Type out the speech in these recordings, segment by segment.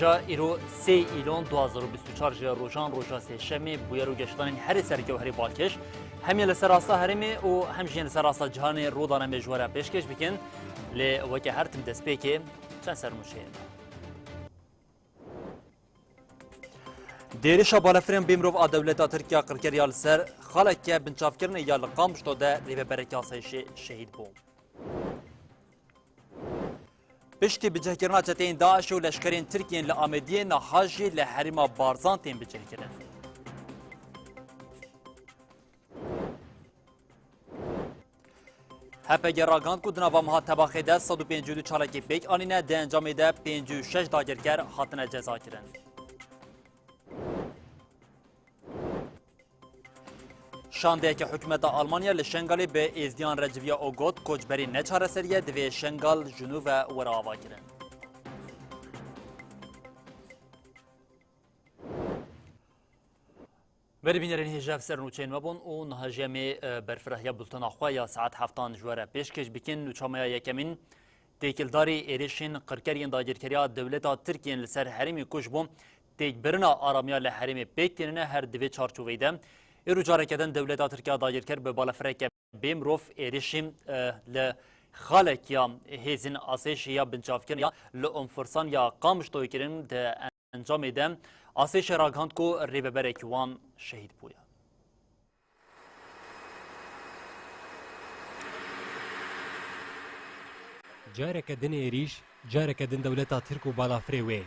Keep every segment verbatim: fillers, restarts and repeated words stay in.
Roja îro sê Îlon du hazar û bîst û çar ji rojan roja sêşemê bûyer û geşdanên herî serkewherî balkêş hem yên li ser rasta herêmê û hem jî yên li ser rasta cîhanê rûdane me ji we re pêşkêş bikin. Lê weke her tim destpêkê çend sernûçeyên me. Di êrişa balafirên bêmirov a dewleta Tirk ya qirker ya li ser xaleke binçavkirinê ya li Qamişlo de rêvebereke asayişê şehîd bû. Piştî bicihkirina çeteyên DAIŞ û leşkerên Tirkiyê yên li Amediyê niha jî li herêma Barzan tên bicihkirin. H P G ragihand ku di nava meha Tebaxê de sed û pêncî û du çalakî pêk anîne, di encamê de pêncî û şeş dagirker hatine cezakirin. Şandeyeke hikûmeta Almanya li Şengalê bi êzdiyan re civiya û got, koçberî ne çareserî ye, divê Şengal ji nû ve were avakirin. Berî bînerên hêja, ev ser nûçeyên me bûn û niha jî em ê, e, berfirehya bultena xwe ya saet heftan ji we re pêşkêş bikin. Nûça me ya yekemîn, têkildarî êrişên qirker yên dagirkeriya dewleta Tirkiyê yên li ser herêmê ku ji bo têkbirina aramiya li herêmê pêk tênine, her di vê çarçoveyê de îro careke din dewleta Tirk ya dagirker bi balafireke bê mirov êrişî, e, li xalek ya hêzên asayişê ya binçavkirin ya li Umfursan ya Qamişloyê kirin. Di encamê de asayişê ragihand ku rêveberekî wan şehîd bûye. Careke din êrîş, careke din dewleta Tirk û balafirê wê.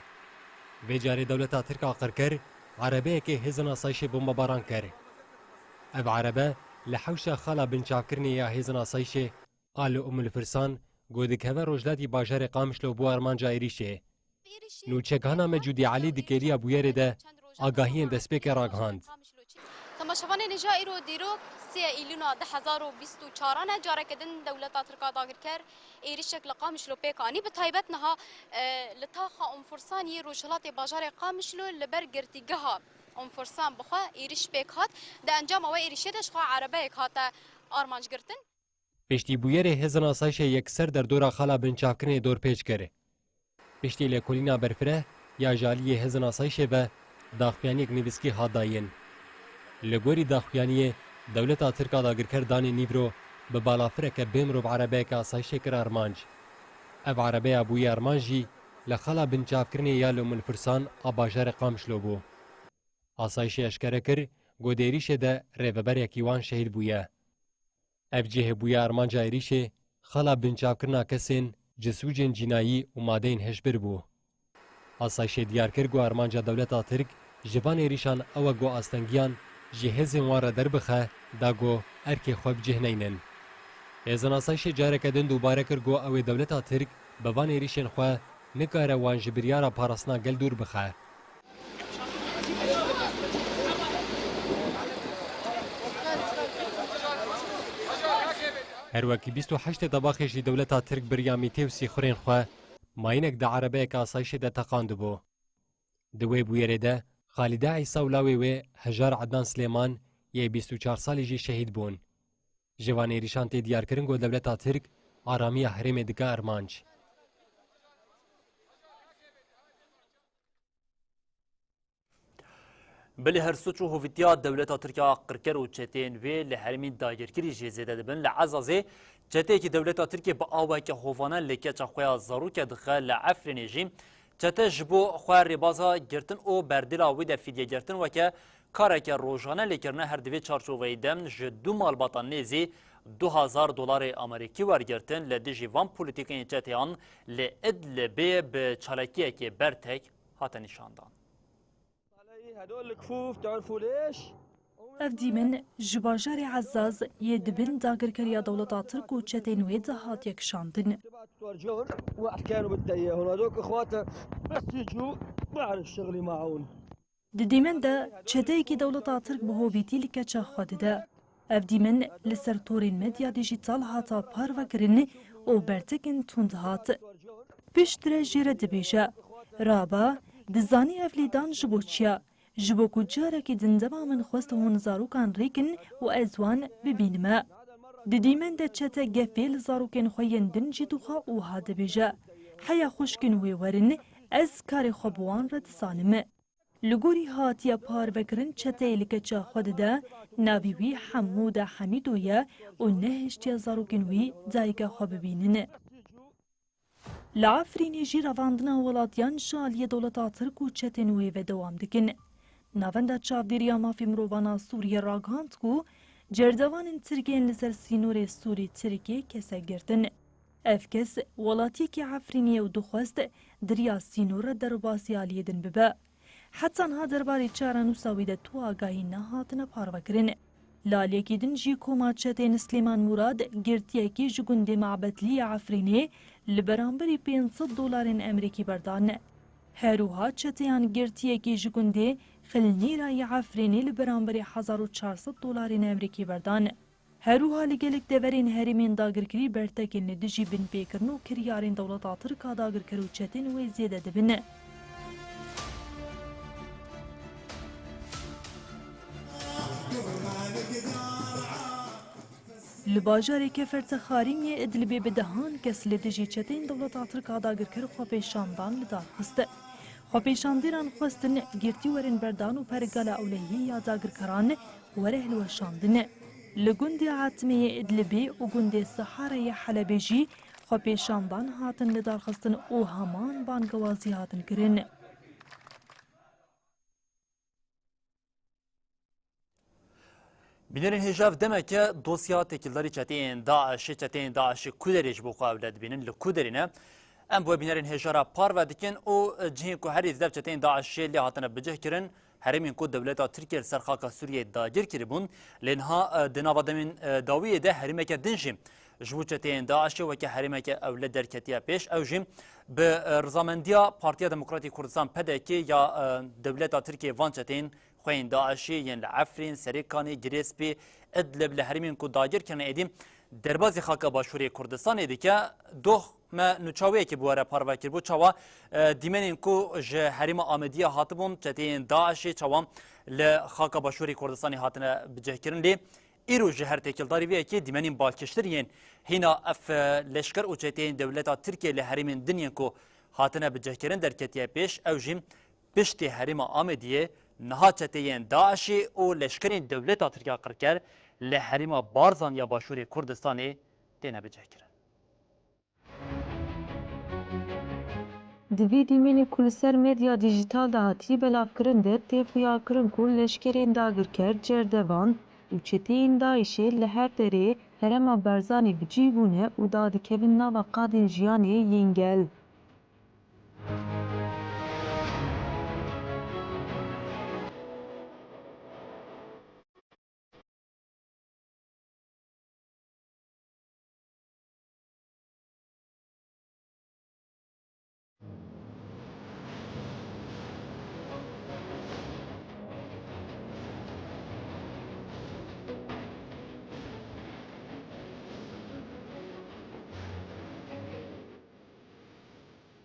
Vê carê dewleta Tirk a qirker erebeyekê hêzên asayişê bombebaran kir. Ev erebe li hewşa xala binçavkirinê ya hêzên asayişê a li Umulfirsan, ku dikeve rojhilatî bajarê Qamişlo, bû armanca êrîşê. Nûçegihana Mecûdî Elî di kêliya bûyerê de agahiyên destpêkê ragihand. Temaşevanên hêja, îro dîrok sê Îlûna du hezar û bîst û çaran e, careke din dewleta Tirk a dagirker êrîşek li Qamişlo pêk anî. Bi taybet niha, e, li taxa Umfursan yê rojhilatê bajarê Qamişlo li ber girtîgeha Umfursan bi xwe êrîş pêk hat. Di encama wê êrîşê de jixwe erebeyek hate armanc girtin. Piştî bûyerê hêzên asayişê yekser derdora xala binçavkirinê dorpêç kir. Piştî lêkolîna berfireh ya ji aliyê hêzên asayişê ve daxuyaniyek nivîskî hat dayîn. Li gorî daxuyaniyê, dewleta Tirk a dagirker danê nîvro bi balafireke bê mirov erebeyeke asayişê kir armanc. Ev erebeya bûyî armanc jî li xala binçavkirinê ya li Umulfirsan a bajarê Qamişlo bû. Asayişê eşkere kir ku di êrîşê de rêveberekî wan şehîd bûye. Ev cihê bûye armanca êrîşê, xala binçavkirina kesên, cisûcên cînayî û madeyên hişbir bû. Asayişê diyar kir ku armanca dewleta Tirk ji van êrîşan ew e ku astengiyan ji hêzên wan re derbixe, da ku erkê xwe bi cih neynin. Hêzên asayişê careke din dubare kir ku ew ê dewleta Tirk bi van êrîşên xwe nikare wan ji biryara parastina gel dûr bixe. Her wekî bîst û heştê Tebaxê jî dewleta Tirk biriya mîtê û sîxurên xwe mayînek di erebeyeke asayişê de teqandibû. Di wê bûyerê de Xalîde Îsa û lawê wê Hejar Ednan Silêman yê bîst û çar salî jî şehîd bûn. Ji van êrîşan tê diyarkirin ku dewleta Tirk aramiya herêmê dike armanc. Bilî her suç û hovîtiya dewleta Tirk a qirker û çeteyên wê li herêmên dagirkirî jî zêde dibin. Li Ezazê çeteyekî dewleta Tirkiyê bi aweke hovane li keça xwe ya zarokê dixe. Li Efrînê jî çete ji bo xwe rêbaza girtin û berdêla wê de fîdye girtin weke kareke rojane lê kirine. Her di vê çarçoveyê de ji du malbatan nêzî du hezar dolarê Amerîkî wergirtin. Li dijî van polîtîkên çeteyan li Idlibê bi çalakiyekê bertek hate nîşandan. Ev dîmen ji bajarê Ezaz yê di bin dagirkeriya dewleta Tirk û çetên wê de hatiye kişandin. Di dîmen de çeteyekî dewleta Tirk bi hovîtî li keça xwe dide. Ev dîmen li ser torên medya dîjîtal hata parvekirin û bertekên tund hat. Piştre jê re dibêje, Raba, dizanî ev lêdan ji bo çi ye? Ji bo ku carekî din dema min xwest hûn zarokan rêkin û ez wan bibînime. Di dîmen de çete gefê li zarokên xwe yên din jî dixwe û ha dibêje, Heya xwişkên wê werin, Ez karê xwe bi wan re dizanim. Li gorî hatiye parvekirin çeteyê li keça xwe dide, navê wî Hemûda Hemîdo ye û nehiştiye zarokên wî dayika xwe bibînin. Li Efrînê jî revandina welatiyan ji aliyê dewleta Tirk û çetên wê ve dewam dikin. Navenda Çavdêriya Mafê Mirovan a Sûriyê ragihand ku cerdevanên Tirk yên li ser sînorê Sûrî Tirkê kesek girtin. Ev kes welatiyekî Efrînî ye û dixwest di riya sînor re derbasî aliyê din bibe. Heta niha derbarê çarenûsa wî de tu agahî nehatine parvekirin. Li aliyekî din jî koma çetên Silêman Murad girtiyekî ji gundê Mabetlî yê Efrînê li beramberî pênc sed dolarên Amerîkî berdan. Her wiha çeteyan girtiyekî ji gundê Xilnîra yê Efrînê li beramberî hezar û çar sed dolarên Amerîkî berdan. Her wiha li gelek deverên herêmên dagirkirî bertekên li dijî binpêkirin û kiryarên dewleta Tirk a dagirker û çetên wê zêde dibin. Li bajarê Kefertexarîn yê Idlibê bi dehan kes li dijî çeteyên dewleta Tirk a dagirker xwepêşandan li dar xist. Xwepêşandêran xwestin girtî werin berdan û pergala ewlehiyê ya dagirkeran were hilweşandin. Li gundê Etmê yê Idlibê û gundê Sihara yê Helebê jî xwepêşandan hatin lidarxistin û heman bangewazî hatin kirin. Bînerên hêja, ev demeke dosya têkildarî çeteyên DAIŞê, çeteyên DAIŞê ku derê ji bo xwe ewle dibînin, li ku derê ne? Em bi we bînerên hêja re parve dikin û cihên ku herî zêde bi çeteyên DAIŞê lê hatine bicihkirin, herêmên ku dewleta Tirkiye li ser xaka Sûriyeyê dagir kiribûn, lê niha, e, di nava demên, e, dawiyê de herêmeke din jî ji bo çeteyên DAIŞê weke herêmeke ewle derketiye pêş. Ew jî bi, e, rizamendiya Partiya Demokratîk Kurdistan, P D K, ya, e, dewleta Tirkiye van çeteyên xweyên DAIŞê yên li Efrîn, Serêkanê, Girêspî, Idlib, li herêmên ku dagir kirine êdî derbazî xaka Başûrê Kurdistanê dike. Doh me nûçawiyekê bi we re parve kiribû, çawa, e, dîmenên ku ji herêma Amediyê hatibûn, çeteyên DAIŞê çawa li xaka Başûrê Kurdistanê hatine bicihkirin. Lê îro ji her têkildarî vê yekê dîmenên balkêştir yên hîna ev, e, leşker û çeteyên dewleta Tirkiye li herêmên din yên ku hatine bicihkirin derketiye pêş. Ew jî piştî herêma Amediyê niha çeteyên DAIŞê û leşkerên dewleta Tirk ya qirker li herêma Barzan ya Başûrê Kurdistanê têne bicihkirin. Di vî dîmenê ku li ser medya dîjîtal de hatiye belavkirin de tê xuyakirin ku leşkerên dagirker, cerdevan û çeteyên DAIŞê li her derê herêma Barzanê bi cih bûne û dadikevin nava qadên jiyanê yên gel.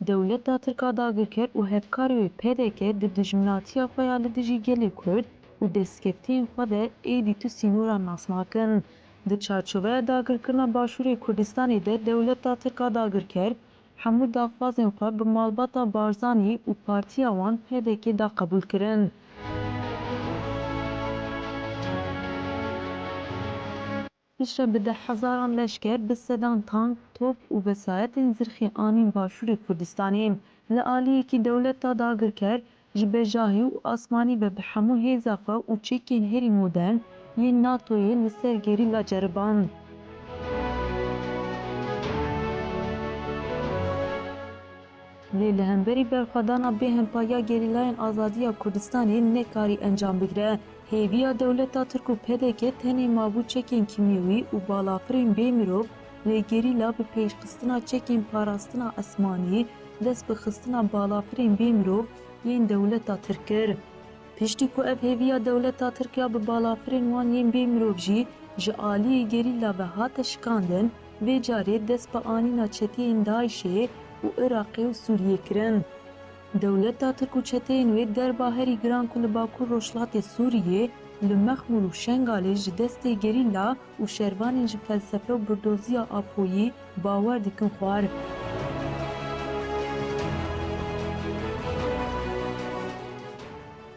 Dewleta Tirk a dagirker û hevkarê wê P D K di dijminatiya xwe ya li dijî gelê Kurd û destkeftiyên xwe de êdî tu sînoran nas nakin. Di çarçoveya dagirkirina Başûrê Kurdistanê de dewleta Tirk a dagirker hemû daxwazên xwe bi malbata Barzanî û partiya wan P D K de qebûl kirin. Piştre bi dehhezaran leşker, bi sedan tank, top û wesayetên zirxî anîn Başûrê Kurdistanê. Li aliyekî dewleta dagirker ji bejahî û asmanî ve bi hemû hêza xwe û çekên herî modern yên NATOyê li ser gerîla ceriband. Lê li hemberî berxwedana bêhempa ya gerîlayên azadiya Kurdistanê nekarî encam bigire. Hêviya dewleta Tirk û P D K tenê mabû çekên kîmyewî û balafirên bê mirov, lê gerîla bi pêşxistina çekên parastina esmanî, dest bi xistina balafirên bê mirov yên dewleta Tirk kir. Piştî ku ev hêviya dewleta Tirk ya bi balafirên wan yên bê mirov jî ji aliyê gerîla ve hate şikandin, vê carê dest bi anîna çeteyên DAIŞê û Iraqê û Sûriyê kirin. Dewleta Tirk û çeteyên wê derba herî giran ku li Bakur Rojhilatê Sûriyê li Mexmûr û Şengalê ji destê gerîla û şervanên ji felsefe û birdoziya Apoyî bawer dikin xwar.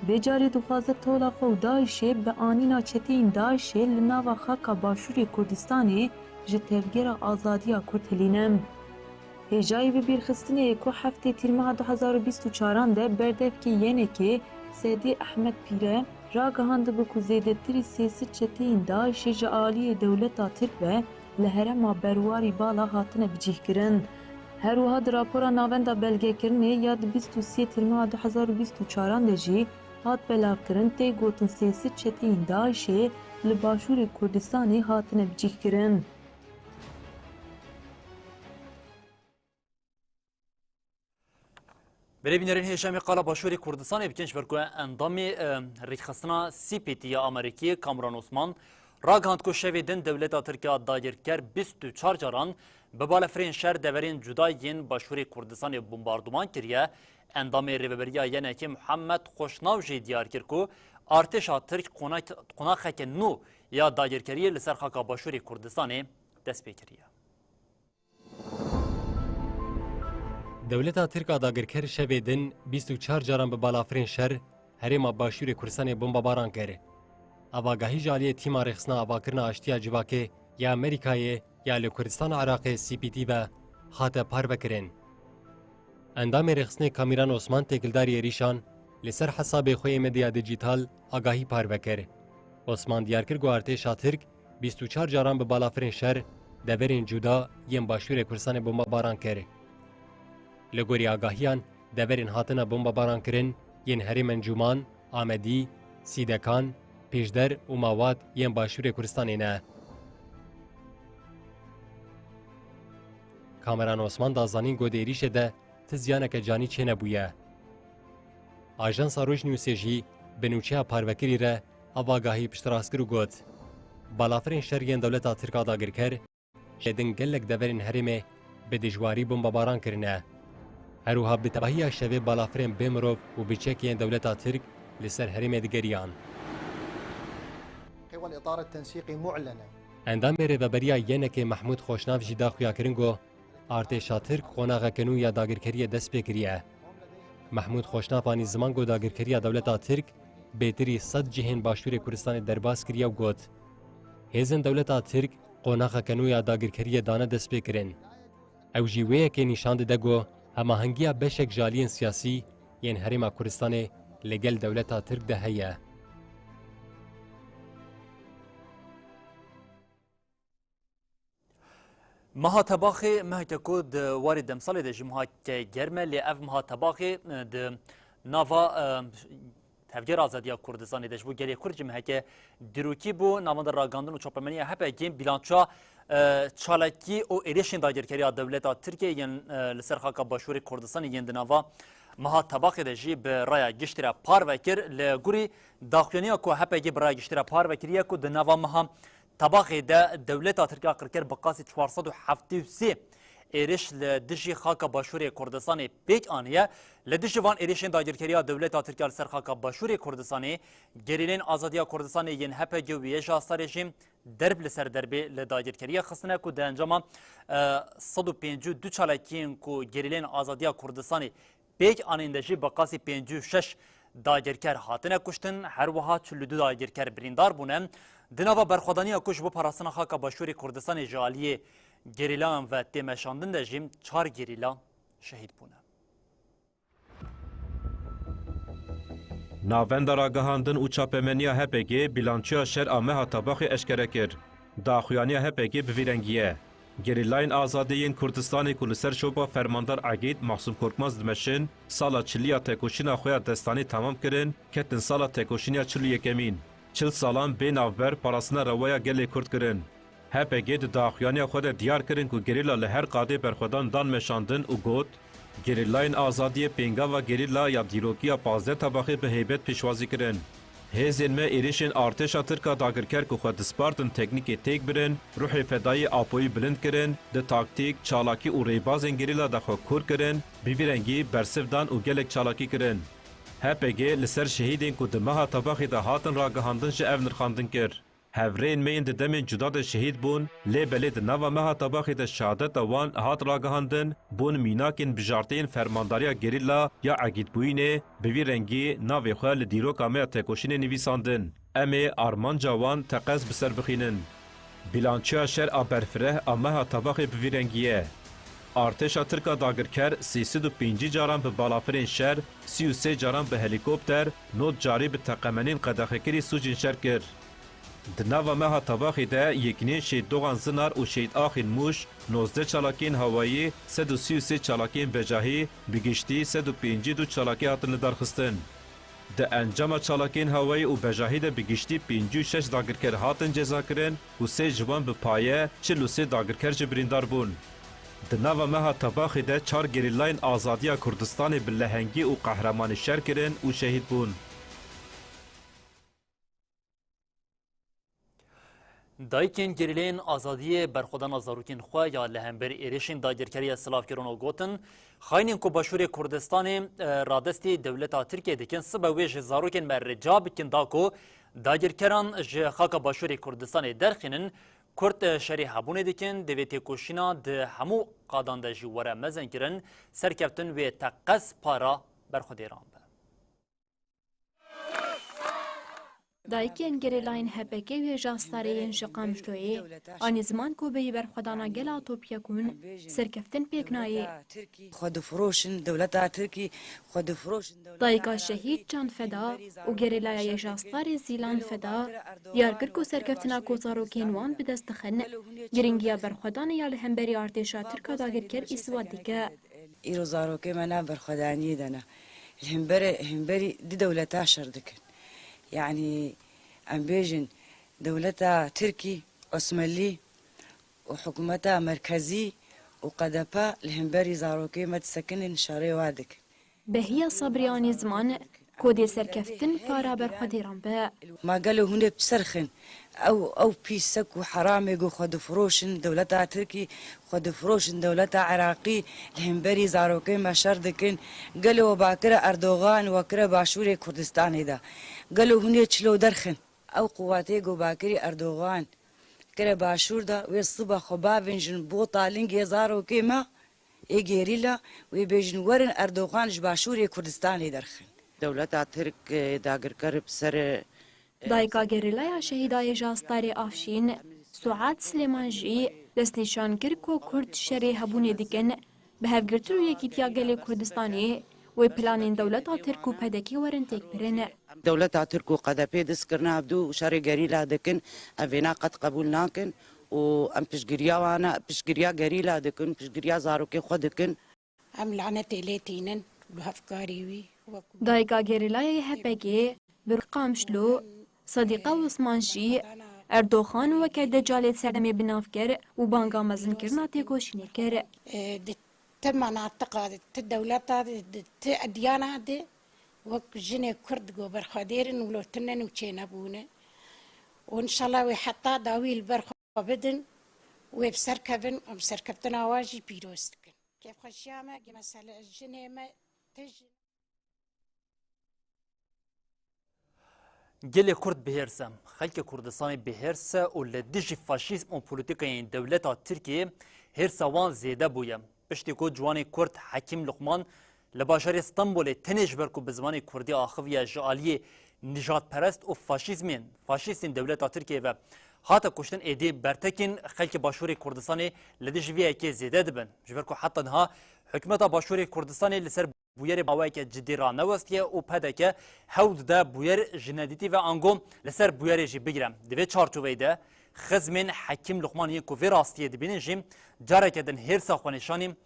Vê carê dixwaze tola xwe û DAIŞê bi anîna çeteyên DAIŞê li nava xaka Başûrê Kurdistanê ji tevgera azadiya Kurd hilîne. Hêjayî bibîrxistinê ye ku heftê Tîrmeha du hezar û bîst û çaran de berdevkê yenekê Sedî Ehmed Pîre ragihandibû ku zêdetirî sê sed çeteyên DAIŞê ji aliyê dewleta Tirk ve li herêma Berwarî Bala hatine bicîhkirin. Her wiha di rapora Navenda Belgekirinê ya di bîst û sê Tîrmeha du hezar û bîst û çaran de jî hat belavkirin, tê gotin sê sed çeteyên DAIŞê li Başûrê Kurdistanê hatine bicîhkirin. Belê bînerên hêja em ê qala Başûrê Kurdistanê bikin, ji ber ku endamê, e, rêkxistina C P T ya Amerîkî Kamran Osman ragihand ku şevê din dewleta Tirk ya dagirker bîst û çar caran bi balefirên şer deverên cuda yên Başûrê Kurdistanê bombarduman kiriye. Endamê Rêveberiya yenekê Muhammed Xoşnav jî diyar kir ku artêşa Tirk qonak-, qonaxeke nû ya dagirkeriyê li ser xaka Başûrê Kurdistanê dest pê kiriye. Dewleta Tirk a dagirker şevê din bîst û çar caran bi balafirên şer herêma Başûrê Kurdistanê bombebaran kir. Ev agahî ji aliyê Tîma Rêxistina Avakirina Aştiya Civakê ya Amerîkayê ya li Kurdistana Iraqê C P T ve hate parvekirin. Endamê Rêxistinê Kamîran Osman têkildarî êrîşan li ser hesabê xwe yê medya dîjîtal agahî parve kir. Osman diyar kir ku artêşa Tirk bîst û çar caran bi balafirên şer deverên cuda yên Başûrê Kurdistanê bombebaran kir. Li gorî agahiyan, deverên hatine bombebaran kirin yên herêmên Cûman, Amedî, Sîdekan, Pêşder û Mawat yên Başûrê Kurdistanê ne. Kameran Osman da zanîn ku di êrîşê de ti ziyaneke canî çênebûye. Ajansa Rojnewsê jî bi nûçeya parvekirî re ev agahî piştrast kir û got, balafirên şer yên dewleta Tirk a dagirker şevê din gelek deverên herêmê bi dijwarî bombebaran kirine. Her wiha bi tevahiya şevê balafirên bê mirov û bi çekên dewleta Tirk li ser herêmê digeriyan. القوى الإطار التنسيقي معلنة. Endamê Rêveberiya yenekê Mehmûd Xoşnav jî da xuyakirin ku artêşa Tirk qonaxeke nû ya dagirkeriyê dest pê kiriye. Mehmûd Xoşnav anî ziman ku dagirkeriya dewleta Tirk bêtirî sed cihên Başûrê Kurdistanê derbas kiriye û got, hêzên dewleta Tirk qonaxeke nû ya dagirkeriyê dane destpêkirin. Ew jî wê yekê nîşan dide ku hemahengiya beşek ji aliyên siyasî yên Herêma Kurdistanê li gel dewleta Tirk de heye. Meha Tebaxê meheke ku di warê demsalê de jî mehake germ e, lê ev meha Tebaxê, e, di nava, e, Tevgera Azadiya Kurdistanê de ji bo gelê Kurd jî meheke dîrokî bû. Navenda Ragihandin û Çapemeniya H P G bilançoya, e, çalakî û êrişên dagirkeriya dewleta Tirkiyê yên, e, li ser xaka Başûrê Kurdistanê yên di nava meha Tebaxê de jî bi raya giştî re parve kir. Li gorî daxuyaniya ku H P G bi raya giştî re parve kiriye ku di nava meha Tebaxê de dewleta Tirk a qirker bi qasî çar sed û heftê û sê êriş li dijî xaka Başûrê Kurdistanê pêk aniye. Li dijî van êrişên dagirkeriya dewleta Tirk a li ser xaka Başûrê Kurdistanê, gerîlên azadiya Kurdistanê yên H P G û Y J A starê jî derb li ser derbê li dagirkeriya xistine ku di encama, e, sed û pêncî û du çalakiyên ku gerîlên azadiya Kurdistanê pêk anîn de jî bi qasî pêncî û şeş dagirker hatine kuştin, her wiha çil û du dagirker birîndar bûne. Di nava berxwedaniya ku ji bo parastina xaka Başûrê Kurdistanê ji aliyê gerîlayan ve tê meşandin de jî çar gerîla şehîd bûne. Navenda Ragihandin û Çapemeniya H P G bilançoya şer a meha Tebaxê eşkere kir. Daxuyaniya H P G bi vî rengî ye. Gerîlayên azadî yên Kurdistanê ku li ser şopa Fermandar Egîd Masûm Korkmaz dimeşin, sala çiliya tekoşîna xwe ya destanî temam kirin, ketin sala tekoşîna çil û yekemîn. Çil salan bê navber parastina rewa ya gelê Kurd kirin. H P G di daxuyaniya xwe de diyar kirin ku gerîla li her qadê berxwedan dan meşandin û got, Gerîlayên azadiyê pêngava gerîla ya dîrokî ya pazdeh Tebaxê bi heybet pêşwazî kirin. Hêzên me êrişên artêşa Tirk a dagirker ku xwe dispartin teknîkê têk birin, ruhê fedayî Apoyî bilind kirin, di taktîk, çalakî û rêbazên gerîla de xwe kûr kirin, bi vî rengî bersiv dan û gelek çalakî kirin. H P G li ser şehîdên ku di meha Tebaxê de hatin ragihandin jî ev nirxandin kir. Hevrêyên me yên di demên cuda de şehîd bûn, lê belê di nava meha Tabaxê de şehadeta wan hat ragihandin, bûn mînakên bijartiyên fermandariya gerîla ya egîtbûyînê, bi vî rengî navê xwe li dîroka me ya têkoşînê nivîsandin. Em ê armanca wan teqez bi ser bixînin. Bîlançoya şer a berfireh a meha Tabaxê bi vî rengî ye. Artêşa Tirk a dagirker sê sed û pêncî caran bi balafirên şer, sî û sê caran bi helîkopter, nod carî bi teqemenên qedexekirî sûcên şer kir. Di nava meha Tabaxê de yekînên Şehîd Doğan Zinar û Şehîd Axîn Mûş, nozdeh çalakiyên hawayî, sed û sî û sê çalakiyên bejahî, bi giştî sed û pêncî û du çalakî hatin lidarxistin. Di encama çalakiyên hawayî û bejahî de bi giştî pêncî û şeş dagirker hatin cezakirin û sê ji wan bi paye, çil û sê dagirker jî birîndar bûn. Di nava meha Tebaxê de çar gerîlayên azadiya Kurdistanê bi lehengî û qehremanî şer kirin û şehîd bûn. Dayikên gerîleyên azadiyê berxwedana zarokên xwe ya li hemberî êrişên dagirkeriya silavkirin û gotin, xaynên ku Başûrê Kurdistanê, e, radestî dewleta Tirkiyê dikin, sibe wê ji zarokên me rica bikin da ku dagirkeran ji xaka Başûrê Kurdistanê derxînin, Kurd, e, şerê hebûnê dikin, divê têkoşîna di hemû qadan de jî were mezinkirin, serkeftin wê teqez para berxwedêran be. Dayikên gerîlayên H P K û hêja starê yên ji Qamişloyê anî ziman ku bêyî berxwedana gela topyekûn serkeftin pêk nayê. Xwe difiroşin dewleta Tirkî, xwe difiroşin dewleta Dayika Iraqî, şehîd Can Feda û gerîlaya hêja starê Zîlan Feda diyar kir ku serkeftina ku zarokên wan bi dest dixin, girîngiya berxwedanê ya li hemberî artêşa Tirk a dagirker îspat dike. Îro zarokê me nav berxwedaniyê de ne. Li hemberê, hemberî di dewleta şer dikin. Yanî em bêjin dewleta Tirkî, Osmanlî û hikûmeta merkezî û Q D P li hemberî zarokê me disekinin şerê wa dikin. Behiya Sabrî anî ziman, Kodê serkeftin para berxwedêran be. Ma gelo hûn ê biserxin? Ew, ew pîsek û heramê ku xwe difiroşin dewleta Tirkî, xwe difiroşin dewleta Iraqî, li hemberî zarokên me şer dikin. Gelo we bakire Erdogan, we kire Başûrê Kurdistanê de. Gelo hûn ê çilo derxin? Ew quwetê ku bakirî Erdogan kire Başûr de, wê siba xwe bavêjin bota lingê zarokê me. Ê gerîla wê bêjin werin Erdogan ji Başûrê Kurdistanê derxin. Dewleta Tirk, e, dagirker bi ser, e, Dayika gerîlaya şehîda hêja starê Afşîn, Suad Silêman jî destnîşan kir ku Kurd şerê hebûnê dikin, bi hevgirtin û yekîtiya gelê Kurdistanê wê planên dewleta Tirk û P D K werin têkbirin. Dewleta Tirk û Q D P dest kirine hevdû û şerê gerîla dikin, em vêna qet qebûl nakin û em piştgiriya wan e, piştgiriya gerîla dikin, piştgiriya zarokê xwe dikin. Em lanetê lê tînin, bi hevkarî wî wekî Dayika gerîlayê H P G, Birq Qamişlo, Sedîqa Osman jî Erdoxan weke decalê serdemê bi nav kir û banga mezinkirina têkoşînê kir. E, di ti menatiqa de, ti dewleta de, di ti edyana de wek jinê Kurd go berxwedêr in wilo tune û çênebûne. Û înşallah wê heta dawî li ber xwe bidin, wê bi ser kevin û bi serkeftina wan jî pîroz dikin. Kêfxweşiya me, mesele jinê me tij Gelê Kurd bi hêrs e. Xelkê Kurdistanê bi hêrs e û li dijî faşîzm û polîtîkayên dewleta Tirkiyê hêrsa wan zêde bûye. Piştî ku ciwanê Kurd Hekîm Luqman li bajarê Stenbolê tenê ji ber ku bi zimanê Kurdî axiviye ji aliyê nijadperest û faşîzmên, faşîstên dewleta Tirkiyê ve hate kuştin, êdî bertekên xelkê Başûrê Kurdistanê li dijî vê yekê zêde dibin. Ji ber ku heta niha hikûmeta Başûrê Kurdistanê li ser bûyerê bi awayeke cidî ranewestiye û P D K hewl dide bûyer ji nedîtî ve ango li ser bûyerê jî bigire. Di vê çarçoveyê de xizmên Hekîm Luqman yên ku vê rastiyê dibînin jî careke din hêrsa xwe nîşanî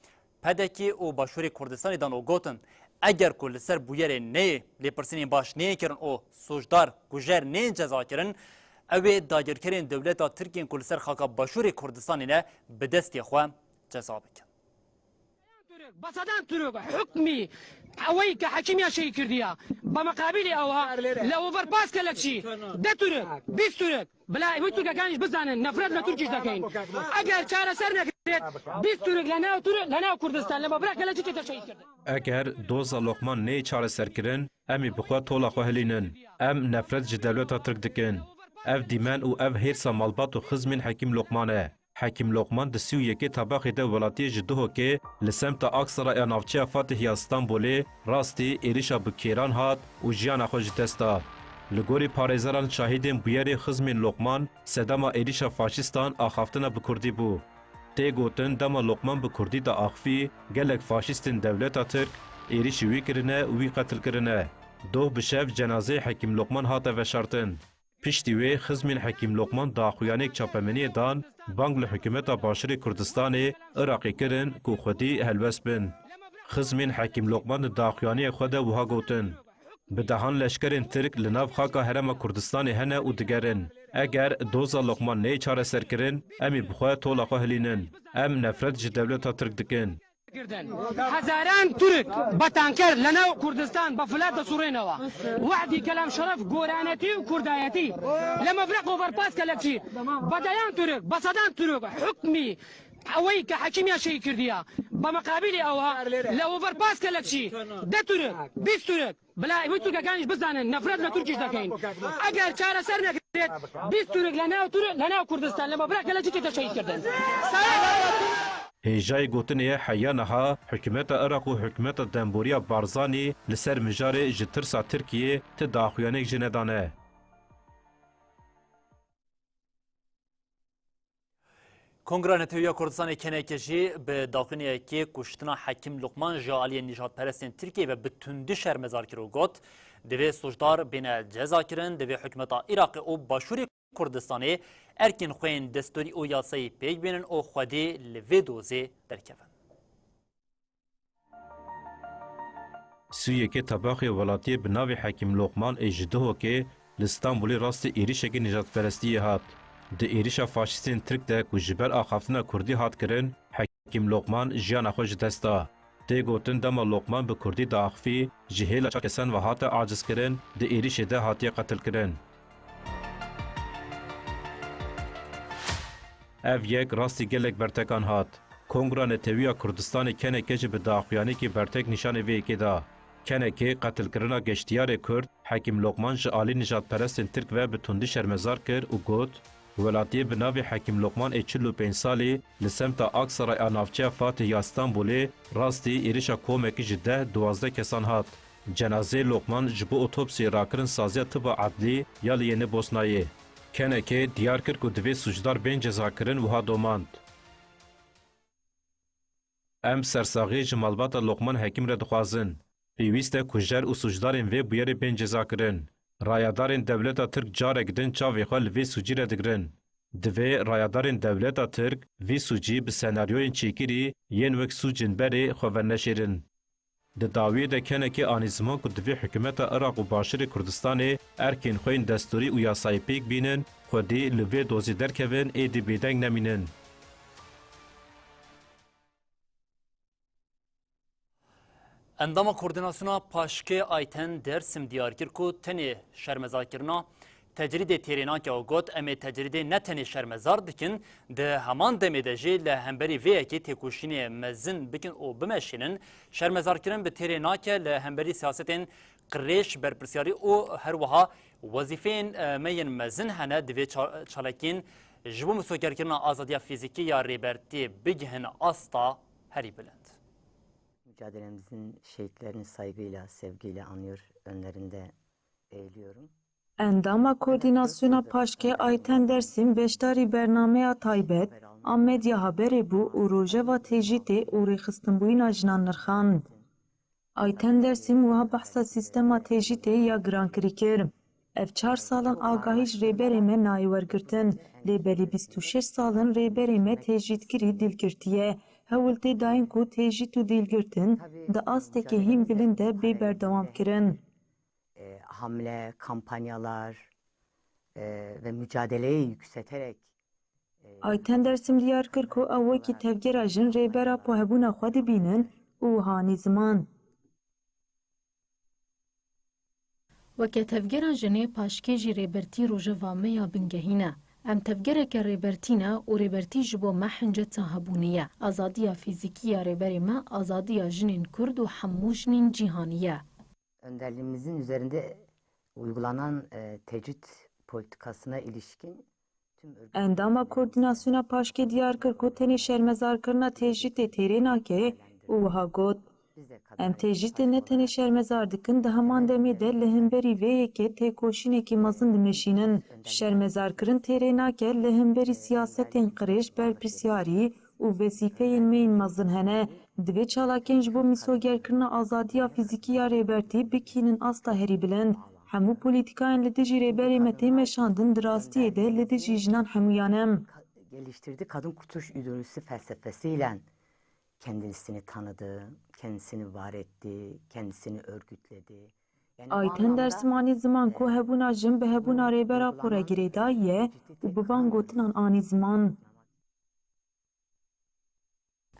P D K û Başûrê Kurdistanê dan û gotin, eger ku li ser bûyerê neyê lêpirsînên baş neyên kirin û sûcdar, kujer neyên cezakirin, ew ê dagirkerên dewleta Tirk yên ku li ser xaka Başûrê Kurdistanê ne bi destê xwe ceza bikin. Basadan Türk hükmü awayî ke hekîmiya şeyî kirdiya. Bi miqabilê ewa le overpass Kelekçî de Türk, bîst Türk. Bila wî Türkekan jî bizanin nefret li Türk jî dekeyin. Eger çareser nekirêt, bîst Türk le nav Türk, le nav Kurdistan, le mebra Kelekçî tê de şehîd kirdin. Eger doza Lokman neyê çareserkirin, em ê bi xwe tola xwe hilînin. Em nefret ji dewleta Tirk dikin. Ev dîmen û ev hêrsa malbat û xizmên Hekîm Loqman e. Hekîm Loqman di sî û yekê Tebaxê de welatiyê ji Duhokê li semta Aksaray ya navçeya Fatih ya Stenbolê rastî êrişa bi kêran hat û jiyana xwe ji dest da. Li gorî parêzeran şahidên bûyerê xizmên Loqman sedema êrişa faşîstan axaftina bi kurdî bû. Tê gotin dema Loqman bi kurdî diaxivî, gelek faşîstên dewleta Tirk êrişî wî kirine û wî qetil kirine. Doh bi şev cenazeyê Hekîm Loqman hate veşartin. Piştî wê xizmên Hekîm Loqman daxuyaniyek çapemeniyê dan, bang li hikûmeta Başûrê Kurdistanê Iraqê kirin ku xwedî helwest bin. Xizmên Hekîm Loqman di daxuyaniyê xwe de wiha gotin, bi dehan leşkerên Tirk li nav xaka Herêma Kurdistanê hene û digerin. Eger doza Loqman neyê çareserkirin, em ê bi xwe tola xwe hilînin. Em nefret ji dewleta Tirk dikin. Hezaran Tirk bi tanker li nav Kurdistan bi filat disûrênewa. Wehdî Kelam Şeref goranetî û kurdayetî li mefreq Overpass Kelekçî bi deyan Tirk, bi sedan Tirk hukmî ewey ke hekîmiya şehîd kirdiya. Bi miqabilî ewa li Overpass Kelekçî de Tirk, bîst Tirk. Bila wî Tirkekan jî bizanin nefret li Tirkî jî dekeyin. Eger çareser nekirêt, bîst Tirk li nav Tirk, li nav Kurdistan, li mefreq Kelekçî tête şehîd kirdin. Hêjayê gotinê ye heya niha hikûmeta Iraq û hikûmeta demboriya Barzanî li ser mijarê ji tirsa Tirkiyê ti daxuyaniyek jê nedane. Kongra Netewî ya Kurdistanê, KNK, jî bi daxuyaniyekê kuştina Hekîm Luqman ji aliyê nîjadperestên Tirkiyê ve bi tundî şermezar kir û got, divê sûcdar bêne cezakirin, divê hikûmeta Iraqê û Başûrê Kurdistanê erkên xwe yên desturî û yasayî pêk bînin û xwedî li vê dozê derkevin. Sî û yekê Tebaxê welatiyê bi navê Hekîm Loqman ê ji Duhokê li Stenbolê rastî êrişekî nîjadperestiyê hat. Di êrişa faşîstên Tirk de ku ji ber axaftina Kurdî hat kirin, Hekîm Loqman jiyana xwe ji dest da. Tê gotin dema Loqman bi Kurdî diaxifî, ji hêla çar kesan ve hate acizkirin, di êrişê de hatiye qetilkirin. Ev yek rastî gelek bertekan hat. Kongra Netewî ya Kurdistanê, KNK, jî bi daxuyaniyekî bertek nîşanê vê yekê da. KNK qetilkirina geştiyarê Kurd Hekîm Loqman ji alî nijadperestên Tirk ve bi tundî şermezar kir û got, Welatiyê bi navê Hekîm Loqman ê çil û pênc salî li semta Aksaray a navçeya Fatih ya Stenbolê rastî êrişa komekî ji deh, duwazdeh kesan hat. Cenazeyê Loqman ji bo otopsiyê rakirin saziya tiba edlî ya li Yeni Bosnayê. KNK diyar kir ku divê sûcdar bên cezakirin, wiha domand. Em sersaxiyê ji malbata Loqman Hekîm re dixwazin. Pêwîst e kujer û sûcdarên vê bûyerê bên cezakirin. Rayedarên dewleta Tirk carek din çavê xwe li vê sûcî re digirin. Divê rayedarên dewleta Tirk vî sûcî bi senaryoyên çêkirî yên wek sûcên berê xwe veneşêrin. Di dawiyê de KNK anî ziman ku divê hikûmeta Iraq û Başûrê Kurdistanê erkên xwe yên destûrî û yasayî pêk bînin, xwedî li vê dozê derkevin, êdî bêdeng nemînin. Endama Koordînasyona Paşkê Ayten Dersim diyar kir ku tenê şermezarkirina tecrîdê têrê nake û got, Em ê tecrîdê ne tenê şermezar dikin, di heman demê de jî li hemberî vê yekê têkoşînê mezin bikin û bimeşînin. Şermezarkirin bi têrê nake li hemberî siyasetên qirêj, berpirsyarî û her wiha wezîfeyên, e, me yên mezin hene, divê ça-, çalakiyên ji bo misogerkirina azadiya fîzîkî ya rêbertiyê bigihin asta herî bilind. Mücadelemizin şehitlerini saygıyla, sevgiyle anıyor, önlerinde eğiliyorum. Endama Koordînasyona Paşkê Ayten Dersim beşdarî bernameya taybet a Medya Haberê bû û rojeva têjîtê û rêxistinbûyîna jinan nirxand. Ayten Dersim wiha behsa sîstema têjîtê ya girankirî kir. Ev çar sal in agahî ji rêberê me nayê wergirtin, lê belê bîst û şeş sal in rêberê me têjîtkirî dîlgirtî ye. Hewl tê dayîn ku têjît û dîlgirtin di astekê hîn bilind de bê berdewam kirin. E, hamle, kampanyalar e, ve mücadeleyi yükselterek Ayten Dersim diyar kir ku ew wekî tevgera jin rêbera ku hebûna xwe dibînin û wiha anî ziman. Weke tevgera jinê, paşkê jî rêbertî rojeva me ya bingehîn e. Em tevgereke rêbertî ne û rêbertî ji bo me hinceta hebûnê ye. Azadiya fîzîkî ya rêberê me azadiya jinên Kurd û hemû jinên cîhanî ye. Önderliğimizin üzerinde uygulanan e, tecrit politikasına ilişkin tüm örgütlerin Endama Koordînasyona Paşkê diyar kir ku tenê şermezarkirina tecrîdê têrê nake û wiha got, Em tecrîdê ne tenê şermezar dikin, di heman demê de li hemberî vê yekê têkoşînekî mezin dimeşînin. Şermezarkirin têrê nake, li hemberî siyasetên qirêj, berpirsyarî û wezîfeyên me yên mezin hene. Divê çalakiyên ji bo mîsogerkirina azadiya fîzîkî ya Rêbertî bikînin asta herî bilind. Hemû polîtîkayên li dijî rêberê me tê meşandin di rastiyê de li dijî jinan hemûyan e. Geliştirdiği kadın kurtuluş ideolojisi felsefesiyle kendisini tanıdı, kendisini var etti, kendisini örgütledi. Yani bu Ayten anlamda, Dersim anî ziman ku e, hebûna jin bi hebûna Rêber Apo re girêdayî ye û bi van gotinan anî ziman.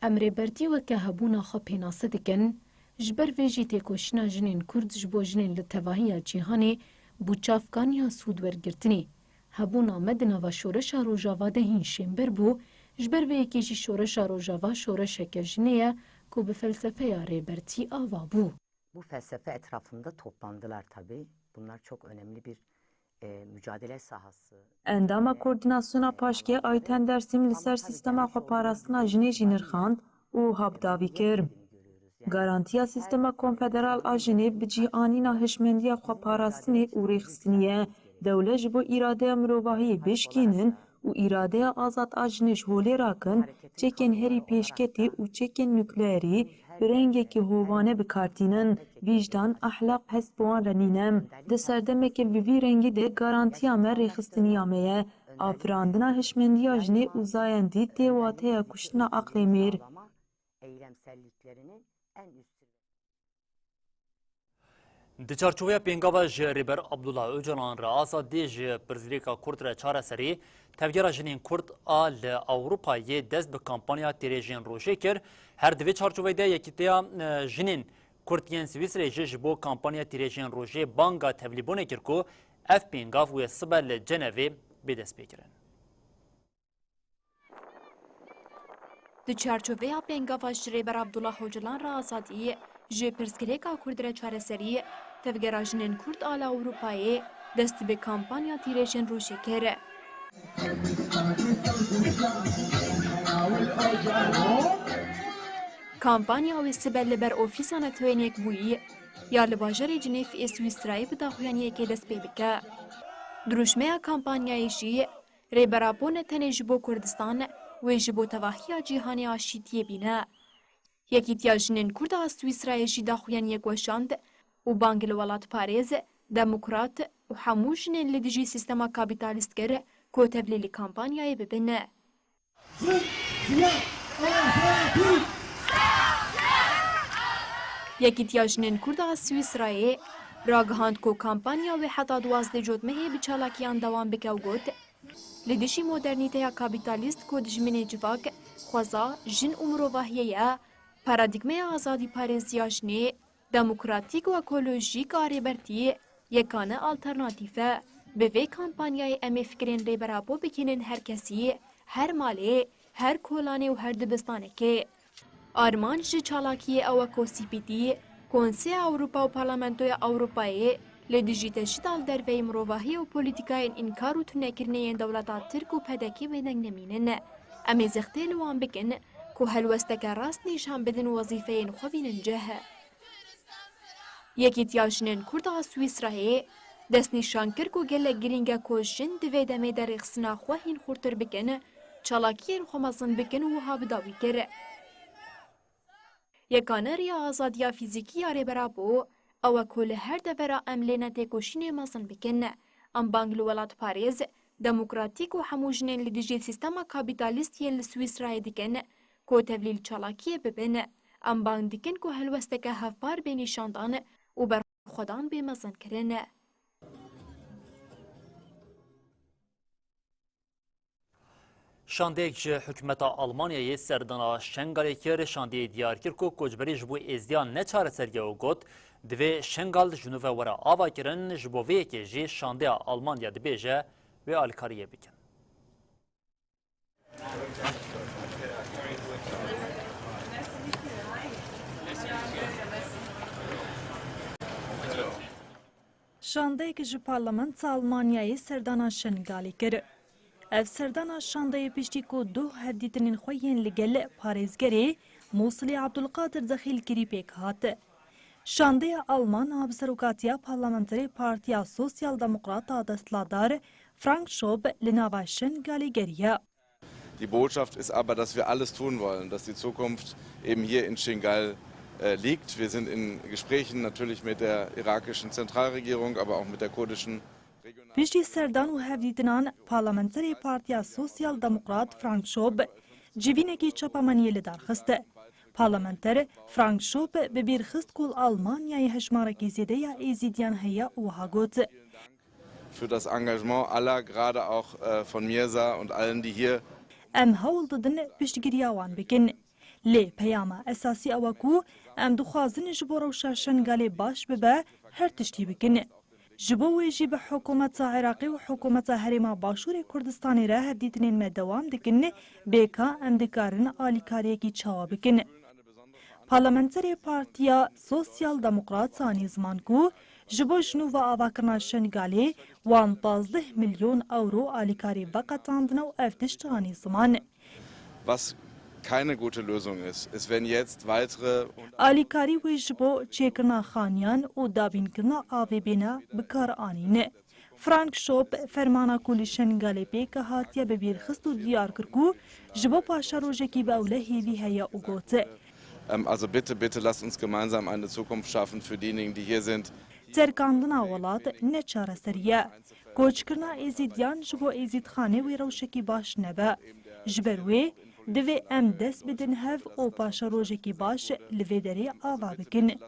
Em Rêbertî weke hebûna xwe pênase dikin, ji ber vê jî têkoşîna jinên Kurd ji bo jinên li tevahiya cîhanê bû çavkaniya sûdwergirtinê. Hebûna me di nava şoreşa Rojava de hîn şênber bû, ji ber vê yekê jî şoreşa Rojava şoreşeke jinê ye ku bi felsefeya Rêbertî ava bû. Bu felsefe etrafında toplandılar tabii. Bunlar çok önemli bir, e, mücadele sahası. Endama Koordînasyona Paşkê Ayten Dersim li ser sîstema xweparastina jinê jî nirxand û wiha bi dawî kir. Garantiya sîstema konfederal a jinê bi cih anîna hişmendiya xweparastinê û rêxistinî ye. Dewlet ji bo îradeya mirovahiyê bişkînin û îradeya azad a jinê ji holê rakin, çekên herî pêşketî û çekên nukleerî bi rengekî hovane bi kar tînin. Vîjdan, ehlaq, hest bi wan re nîne. Di serdemeke bi vî rengî de garantiya me rêxistiniya me ye. Afirandina hişmendiya jinê û zayendî tê wateya kuştina aqlê mêr. Eylemselliklerinin en üst Di çarçoveya pêngava ji Rêber Abdullah Ocalan re azadî, ji pirsgirêka Kurd re çareserî, Tevgera Jinên Kurd a li Ewropayê dest bi kampanya Tîrêjên Rojê kir. Her di vê çarçoveyê de Yekîtiya, e, Jinên Kurd yên Swîsreyê jî ji bo kampanya Tîrêjên Rojê banga tevlîbûnê kir ku ev pêngav wê sibe li Cenevê bê destpêkirin. Di çarçoveya pêngava ji Rêber Abdullah Ocalan re azadî, ji pirsgirêka Kurd re çareserî, Tevgera Jinên Kurd a li Ewropayê dest bi kampanya Tîrêjên Rojê kir. Kampanya wê sibe li ber Ofîsa Netewên Yekbûyî ya li bajarê Cinêf ê Swîsrayê bi daxuyaniyekê dest pê bike. Dirûşmeya kampanyayê jî Rêber Apo ne tenê ji bo Kurdistan, wê ji bo tevahiya cîhanê aşîtiyê bîne. Yekîtiya Jinên Kurd a Swîsrayê jî daxuyaniyek weşand û bang li welatparêz, demokrat û hemû jinên li dijî sîstema kapîtalîst kir ku tevlî li kampanyayê bibin. Yekîtiya Jinên Kurd a Swîsrayê ragihand ku kampanya wê heta duwazdeh Cotmehê bi çalakiyan dewam bike û got, Li dijî modernîteya kapîtalîst ku dijminê civak, xweza, jin û mirovahiyê ye, paradîgmeya azadîparêziya jinê, demokratîk û ekolojîk a Rêbertî yekane alternatîf e. Bi vê kampanyayê em ê fikirên Rêber Apo bikînin her kesî, her malê, her kolanê û her dibistanekê. Armanc ji çalakiyê ew e ku C P T, Konseya Ewropa û Parlamentoya Ewropayê li dijî tecrîda li derveyî mirovahiyê û polîtîkayên înkar û tunekirinê yên dewleta Tirk û P D K bêdeng nemînin. Em ê zextê li wan bikin ku helwesteke rast nîşan bidin û wezîfeyên xwe bînin cih. Yekîtiya Jinên Kurd a Swîsrayê destnîşan kir ku gelek girîng e ku jin di vê demê de rêxistina xwe hîn xurtir bikin, çalakiyên xwe mezin bikin û wiha bi dawî kir. Yekane riya azadiya fîzîkî ya Rêber Apo ew e ku li her devera em lê ne têkoşînê mezin bikin. Em bang li welatparêz, demokratîk û hemû jinên li dijî sîstema kapîtalîst yên li Swîsrayê dikin ku tevlî li çalakiyê bibin. Em bang dikin ku helwesteke hevpar bê nîşandan û berxwedan bê mezinkirin. Şandeyek ji hikûmeta Almanyayê serdana Şengalê kir. Şandeyê diyar kir ku koçberî ji bo êzdiyan ne çareserî ye û got, divê Şengal ji nû ve were avakirin. Ji bo vê yekê jî şandeya Almanya dibêje wê alîkariyê bikin. Şandeyek ji Parlamenta Almanyayê serdana Şengalê kir. Ev serdana şandeyê piştî ku du hevdîtinên xwe yên li gel parêzgerê Mûsilê Abdulqadir Zexîl kirî pêk hat. Şandeya Alman a bi serokatiya parlamenterê Partiya Sosyal Demokrat a desthilatdar Frank Schob li nava Şengalê geriya. Die Botschaft ist aber, dass wir alles tun wollen, dass die Zukunft eben hier in Shingal äh, liegt. Wir sind in Gesprächen natürlich mit der irakischen Zentralregierung, aber auch mit der kurdischen Regional- Piştî serdan û hevdîtinan, parlamenterê Partiya Sosyal Demokrat Frank Schob civînekî çapemeniyê li dar xist. Parlamenter Frank Schob bi bîr xist ku li Almanyayê hejmarekî zêde ya Êzîdiyan heye û wiha got. Für das Engagement aller, gerade auch äh, von Mirza und allen, die hier Em hewl didin piştgiriya wan bikin. Lê peyama esasî ew e ku em dixwazin ji bo rewşa Şengalê baş bibe, her tiştî bikin. Ji bo wê jî bi hikûmeta Iraqê û hikûmeta Herêma Başûrê Kurdistanê re hevdîtinên me dewam dikin, bê ka em dikarin alîkariyekî çawa bikin. Parlamenterê Partiya Sosyal Demokrat anî ziman ku ji bo ji nû ve avakirina Şengalê wan pazdeh milyon ewro alîkarî veqetandine û ev tişt anî ziman. Was keine gute Lösung ist, ist, wenn jetzt weitere Alîkarî wê ji bo çêkirina xaniyan û dabînkirina avê bêne bikaranîn. Frank Schob fermana ku li Şengalê pêk hatiye bi bîr xist û diyar kir ku ji bo paşerojekî bi ewle hêvî heye û got. Ähm, also bitte, bitte lasst uns gemeinsam eine Zukunft schaffen für diejenigen, die hier sind. Terkandina welat ne çareserî ye. Koçkirina Êzîdiyan ji bo Êzîdxanê wê rewşekî baş nebe. Ji ber wê divê em dest bidin hev û paşerojekî baş li vê derê ava bikin.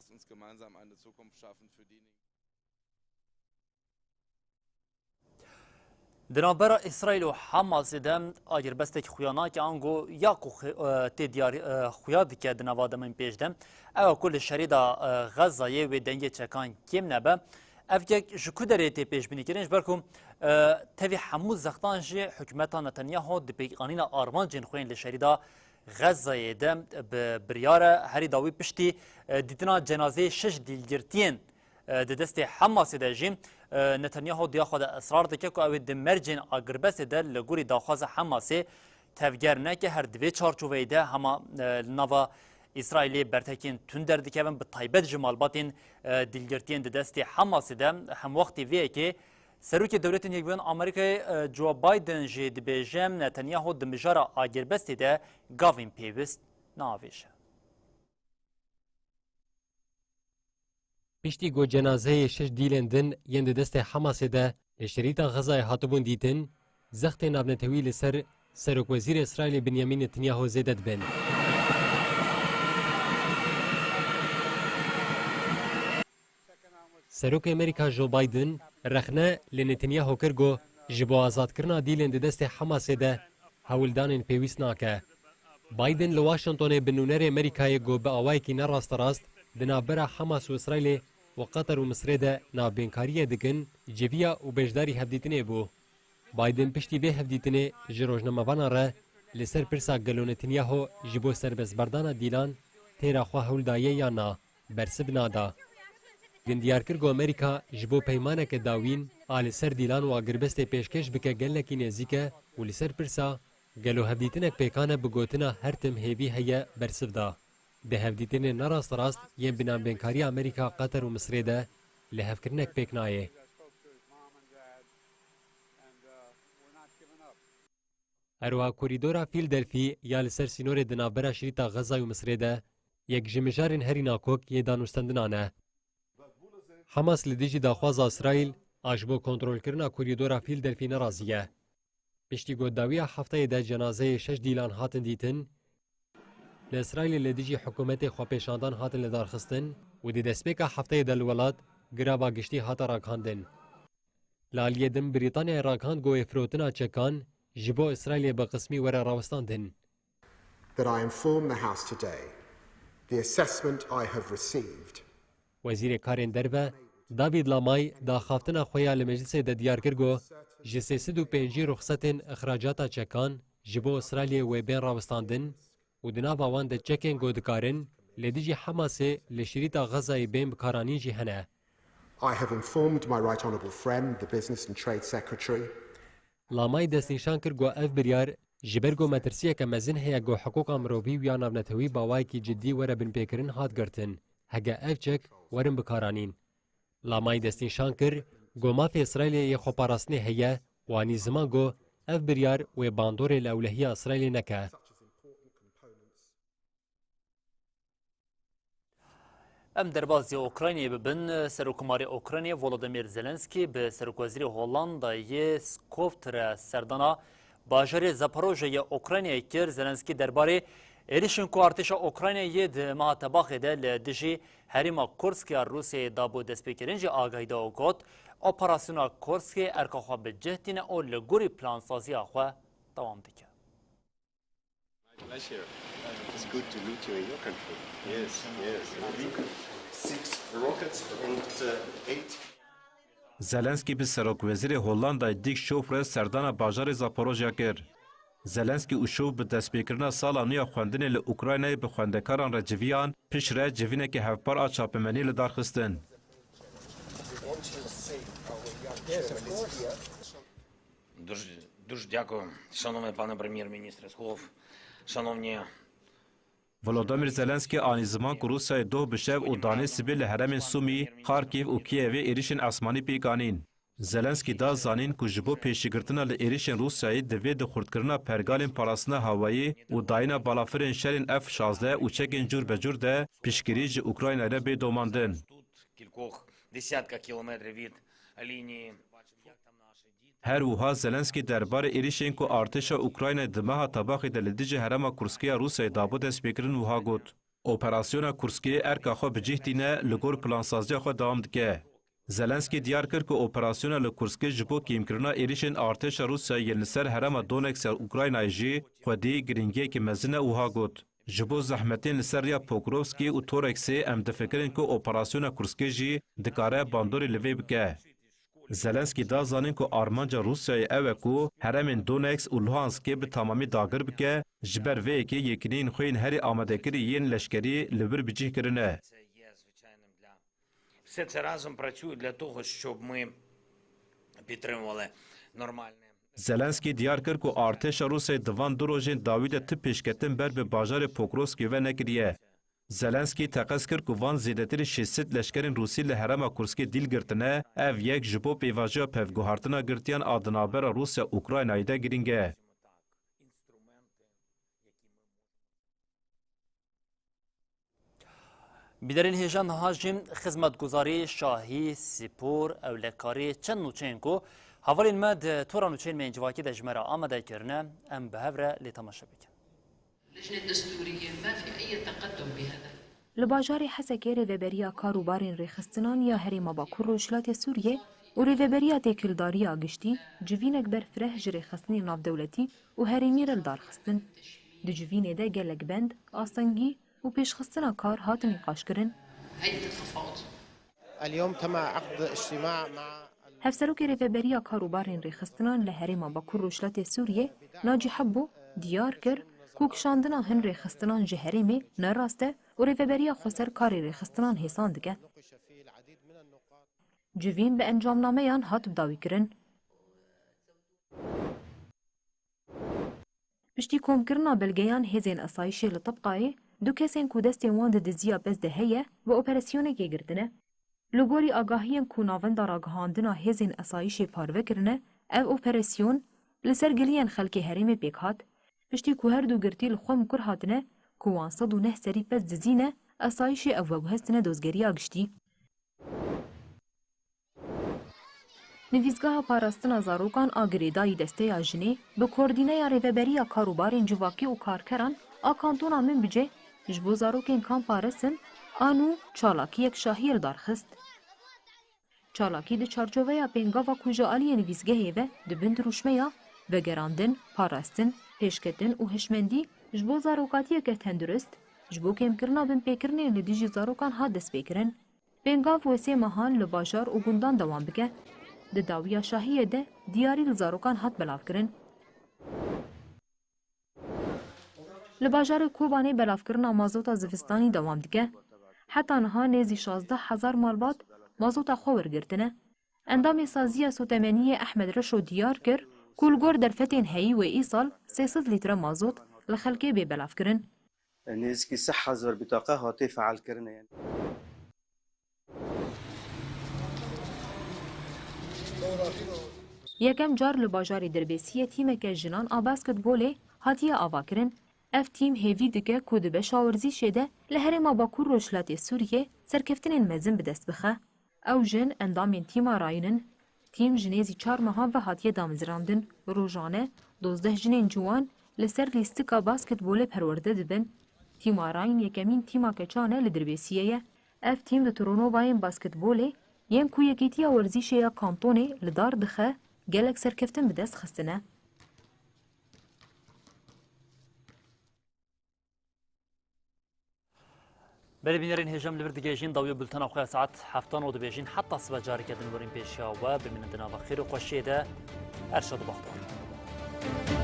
Di navbera Îsraîl û Hamasê de agirbestek xuya nake ango ya ku xwe- e, tê diyar e, xuya dike di nava demên pêş de. Ew e ku li şerî de e, Xezayê wê dengê çekan kêm nebe. Ev yek ji ku derê tê pêşbînîkirin? Ji ber ku e, tevî hemû zextan jî hikûmeta Netanyahu di pêkanîna armancên xwe yên li şerî de Xezayê de bi biryar e. Herî dawî piştî e, dîtina cenazeyê şeş dîlgirtiyên E, di destê Hamasê de jî e, Netanyahu diya xwe de israr dike ku ew ê di mercên agirbestê de li gorî daxwaza Hamasê tevger neke, her di vê çarçoveyê de hema e, li nava Îsraîlê bertekên tund derdikevin, bi taybet ji malbatên e, dîlgirtiyên di destê Hamasê de. Hemwextî vê yekê Serokê Dewletên Yekbûyî Amerîkayê e, Joe Biden jî dibêje, Netanyahu di mijara agirbestê de gavên pêwist naavêje. Piştî ku cenazeyê şeş dîlên din yên di destê Hamasê de li şerîta Xezayê hatibûn dîtin, zextên navnetewî li ser Serokwezîrê Îsraîlê Binyamîn Netanyahu zêde dibin. Serokê Amerîka Joe Biden rexne li Netanyahu kir ku ji bo azadkirina dîlên di destê Hamasê de hewldanên pêwîst nake. Biden li Washingtonê bi nûnerê Amerîkayê got bi awayekî ne rasterast di navbera Hamas û Îsraîlê û Qeter û Misirê de navbênkariyê dikin, civiya û beşdarî hevdîtinê bû. Biden piştî vê hevdîtinê ji rojnamevanan re li ser pirsa gelo Netanyahu ji bo serbestberdana dîlan têra xwe hewl daye yan na, bersiv nada. Din diyar kir ku Amerîka ji bo peymaneke dawîn a li ser dîlan û agirbestê pêşkêş bike gelekî nêzîk e û li ser pirsa gelo hevdîtinek pêkan e bi gotina her tim hêvî heye bersiv da. Di hevdîtinên ne rasterast yên bi navbênkariya Amerîka, Qeter û Misirê de lihevkirinek pêk nayê. Her wiha korîdora Fîldelfî ya li ser sînorê di navbera şirîta Xezayê û Misirê de yek ji mijarên herî nakok yê danûstendinan e. Hamas li dijî daxwaza Îsraîl a ji bo kontrolkirina korîdora Fîldelfî nerazî ye. Piştî ku dawiya hefteyê de cenazeyê şeş dîlan hatin dîtin, li Îsraîlê li dijî hikûmetê xwepêşandan hatin lidarxistin û di destpêka hefteyê de li welat girava giştî hate ragihandin. Li aliyê din Brîtanyayê ragihand ku wê firotina çekan ji bo Îsraîlê bi qismî were rawestandin. That I inform the House today the assessment I have received. Wezîrê Karên Derve David Lamay di axaftina xwe ya li meclisê de diyar kir ku ji sê sed û pêncî ruxsetên îxracata çekan ji bo Îsraîlê wê bên rawestandin û di nava wan de çekên ku dikarin li dijî Hamasê li şirîta Xezayê bên bikaranîn jî hene. I have informed my Right Honourable friend, the Business and Trade Secretary. Lamay destnîşan kir ku ev biryar ji ber ku metirsiyeke mezin heye ku hiqûqa mirovî û ya navnetewî bi awayekî cidî were binpêkirin hat girtin, hege ev çek werin bikaranîn. Lamay destnîşan kir ku mafê Îsraîlê yê xweparastinê heye û anî ziman ku ev biryar wê bandorê li ewlehiya Îsraîlê neke. Em derbasî Ukraynayê bibin. Serokkomarê Ukraynayê Volodymyr Zelensky bi Serokwezîrê Hollandayê Skopje re serdana bajarê Zaporojye yê Ukraynayê kir. Zelensky derbarê êrişên ku artêşa Ukraynayê di meha Tebaxê de li dijî herêma Kursk ya Rûsyayê dabû destpêkirin jî agahî da û got, operasyona Kurskê erka xwe bi cih tîne û li gorî plansaziya xwe dewam dike. Pleasure. It's good to meet you in your country. Yes, yes. Six rockets and uh, eight. Zelenskî bi Serokwezîrê Hollandayê Dick Schoof re serdana bajarê Zaporojya kir. Zelenskî û Schoof bi destpêkirina sala nû ya xwendinê li Ukraynayê bi xwendekaran re civiyan, piştre civîneke hevpar a çapemeniyê li dar xistin. Дуже, дуже дякую, шановний пане прем'єр-міністре Схов, шановні Volodymyr Zelenskî anî ziman ku Rûsyayê doh bi şev û danê sibê li herêmên Sumî, Kharkiv û Kiyevê êrişên esmanî pêk anîn. Zelenskî da zanîn ku ji bo pêşîgirtina li êrişên Rûsyayê divê di xurtkirina pergalên parastina hawayî û dayîna balafirên şerên F şazdeh û çekên cûr be cûr de piştgirî ji Ukraynayê re bê domandin. Тут кількох десятка кілометрів від лінії. Her wiha Zelenskî derbarê êrişên ku artêşa Ukraynayê di meha Tebaxê de li dijî herêma Kurskê ya Rûsyayê dabû destpêkirin wiha got, Operasyona Kurskê erka xwe bi cih tîne, li gor plansaziya xwe dewam dike. Zelenskî diyar kir ku operasyona li Kurskê ji bo kêmkirina êrişên artêşa Rûsyayê yên li ser herêma Donetsk ya Ukraynayê jî xwedî girîngiyekî mezin e û wiha got, Ji bo zehmetên li ser rêya Pokrovskî û Toreksê em difikirin ku operasyona Kurskê jî dikare bandorê li vê bike. Zelenskî da zanîn ku armanca Rûsyayê ew e ku herêmên Donetsk û Luhanskê bi tamamî dagir bike, ji ber vê yekê yekîneyên xwe yên herî amadekirî yên leşkerî li wir bi cih kirine. Все це разом працюють для того, щоб ми підтримували нормальне. Zelenskî diyar kir ku artêşa Rûsyayê di van du rojên dawî de ti pêşketin ber bi bajarê Pokrovskê ve nekiriye. Zelenskî teqez kir ku van zêdetirî şêst sed leşkerên Rûsî li herêma Kurskê dîl girtine, ev yek ji bo pêvajoya pevguhartina girtiyan a di navbera Rûsya û Ukraynayê de girîng e. Bînerên hêja niha jî xizmetguzarî, şahî, spor, ewlekarî, çend nûçeyên ku hevalên me di tora nûçeyên me yên civakî de ji me re amade kirine, em bi hev re lê temaşe bikin. اللجنة الدستورية ما في أي تقدم بهذا. Li bajarê Hesekê Rêveberiya Kar û Barên Rêxistinan ya Herêma Bakur Rojhilatê Sûriyê û Rêveberiya Têkildariya Giştî civînek berfireh ji rêxistinên navdewletî û herêmî re li dar xistin. Di civînê de gelek bend, astengî û pêşxistina kar hatin nîqaşkirin. هيئة التفاوض. اليوم تم عقد اجتماع مع Hevserokê Rêveberiya Kar û Barên Rêxistinan li Herêma Bakur Rojhilatê Sûriyê, Nacî Hebbo, diyar kir ku kişandina hin rêxistinan ji herêmê ne rast e û Rêveberiya Xweser karê rêxistinan hêsan dike. Civîn bi encamnameyan hat bidawîkirin. Piştî komkirina belgeyan hêzên esayîşê li Tibqayê, du kesên ku destên wan di diziya pez de heye, bi operasyonekê girtine. Li gorî agahiyên ku Navenda Ragihandina Hêzên Esayîşê parve kirine, ev operasyon li ser giliyên xelkê herêmê pêk hat. Piştî ku her du girtî li xwe mikur hatine, ku wan sed û neh serî pez dizîne, esayîşê ev veguhestine dozgeriya giştî. Nivîsgeha Parastina Zarokan a girêdayî Desteya Jinê bi koordîneya Rêveberiya Kar û Barên Civakî û karkeran a Kantona Minbicê ji bo zarokên Kampa Resim a nû çalakiyek şahiyê li dar xist. Çalakî di çarçoveya pêngava ku ji aliyê nivîsgehê ve di bin dirûşmeya vegerandin, parastin, pêşketin û hişmendî ji bo zarokatiyeke tendurist, ji bo kêmkirina binpêkirinên li dijî zarokan hat destpêkirin. Pêngav wê sê mehan li bajar û gundan dewam bike. Di dawiya şahiyê de diyarî li zarokan hat belavkirin. Li bajarê Kobanê belavkirina mazota zivistanî dewam dike. Heta niha nêzî şazdeh hezar malbat mazota xwe wergirtine. Endamê Saziya Sotemeniyê Ehmed Reşo diyar kir ku li gor derfetên heyî wê îsal sê sed lître mazot li xelkê bê belavkirin. Nêzîkî sih hezar bitaqa hatê fealkirinê. Yekem car li bajarê Dirbêsiyê tîmeke jinan a basketbolê hatiye avakirin. Ev tîm hêvî dike ku di beşa werzîşê de li herêma Bakur Rojhilatê Sûriyê serkeftinên mezin bi dest bixe. Ew jin endamên tîma rayîn in. Tîm ji nêzî çar mehan ve hatiye damezrandin. Rojane dozdeh jinên ciwan li ser lîstika basketbolê perwerde dibin. Tîma rayîn yekemîn tîma keçan e li Dirbêsiyê ye. Ev tîm di turnovayên basketbolê yên ku Yekîtiya Werzîşê ya Kantonê li dar dixe, gelek serkeftin bi dest xistine. Belê bînerên hêja, em li vir digihêjin dawiya bultena xwe ya saet heftan û dibêjin heta sibe careke din werin pêşiya we, bimînin di nava xêr û xweşiyê de. Erşad Baxtewar.